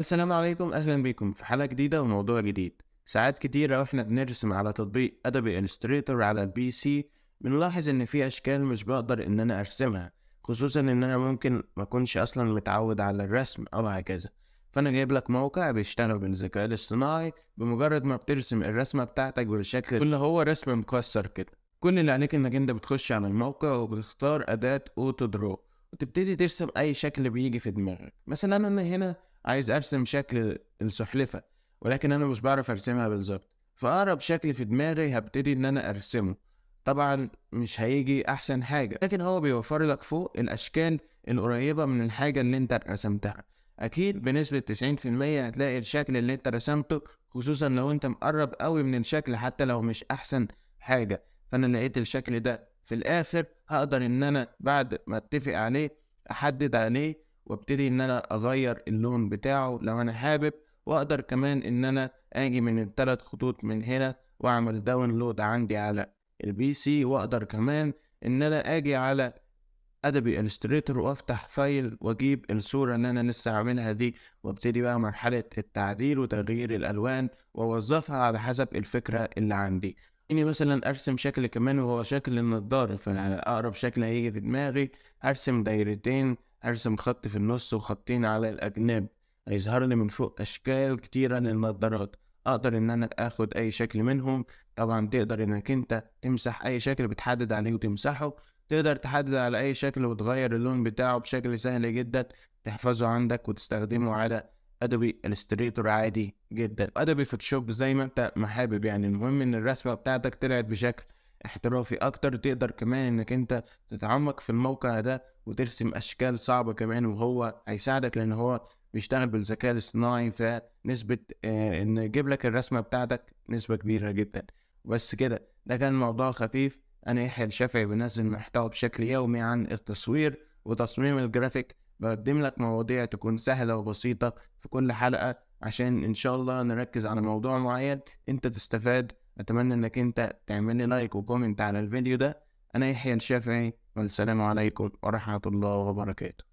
السلام عليكم، اهلا بكم في حلقة جديدة وموضوع جديد. ساعات كتيرة واحنا بنرسم على تطبيق Adobe Illustrator على ال PC بنلاحظ ان في اشكال مش بقدر ان انا ارسمها، خصوصا ان انا ممكن ما اكونش اصلا متعود على الرسم او هكذا. فانا جايب لك موقع بيشتغل بالذكاء الاصطناعي، بمجرد ما بترسم الرسمة بتاعتك بالشكل اللي هو رسم مكسر كده، كل اللي عليك انك انت بتخش على الموقع وبتختار اداة auto draw وتبتدي ترسم اي شكل بيجي في دماغك. مثلا انا هنا عايز ارسم شكل السلحفة، ولكن انا مش بعرف ارسمها بالظبط، فاقرب شكل في دماغي هبتدي ان انا ارسمه. طبعا مش هيجي احسن حاجة، لكن هو بيوفر لك فوق الاشكال القريبة من الحاجة اللي انت رسمتها. اكيد بنسبة 90% هتلاقي الشكل اللي انت رسمته، خصوصا لو انت مقرب قوي من الشكل حتى لو مش احسن حاجة. فانا لقيت الشكل ده في الاخر، هقدر ان انا بعد ما اتفق عليه احدد عليه وابتدي ان انا اغير اللون بتاعه لو انا حابب، واقدر كمان ان انا اجي من الثلاث خطوط من هنا واعمل download عندي على ال PC، واقدر كمان ان انا اجي على Adobe Illustrator وافتح file واجيب الصورة اللي انا لسه عاملها دي، وابتدي بقى مرحلة التعديل وتغيير الالوان واوظفها على حسب الفكرة اللي عندي. اني مثلا ارسم شكل كمان وهو شكل النضارة، فاقرب شكل هيجي في دماغي هرسم دايرتين، هرسم خط في النص وخطين على الاجناب، هيظهر لي من فوق اشكال كتيرة للنضارات، اقدر ان انا اخد اي شكل منهم. طبعا تقدر انك انت تمسح اي شكل بتحدد عليه وتمسحه، تقدر تحدد على اي شكل وتغير اللون بتاعه بشكل سهل جدا، تحفظه عندك وتستخدمه على Adobe Illustrator عادي جدا، Adobe Photoshop زي ما انت ما حابب. المهم ان الرسمة بتاعتك طلعت بشكل احترافي اكتر. تقدر كمان انك انت تتعمق في الموقع ده وترسم اشكال صعبة كمان، وهو هيساعدك لان هو بيشتغل بالذكاء الاصطناعي، فنسبة ان يجيب لك الرسمة بتاعتك نسبة كبيرة جدا. بس كده، ده كان موضوع خفيف. انا يحيى الشافعي، بنزل محتوى بشكل يومي عن التصوير وتصميم الجرافيك، بقدم لك مواضيع تكون سهلة وبسيطة في كل حلقة عشان ان شاء الله نركز على موضوع معين انت تستفاد. اتمنى انك انت تعمل لي like و comment على الفيديو ده. انا يحيى الشافعي، والسلام عليكم ورحمة الله وبركاته.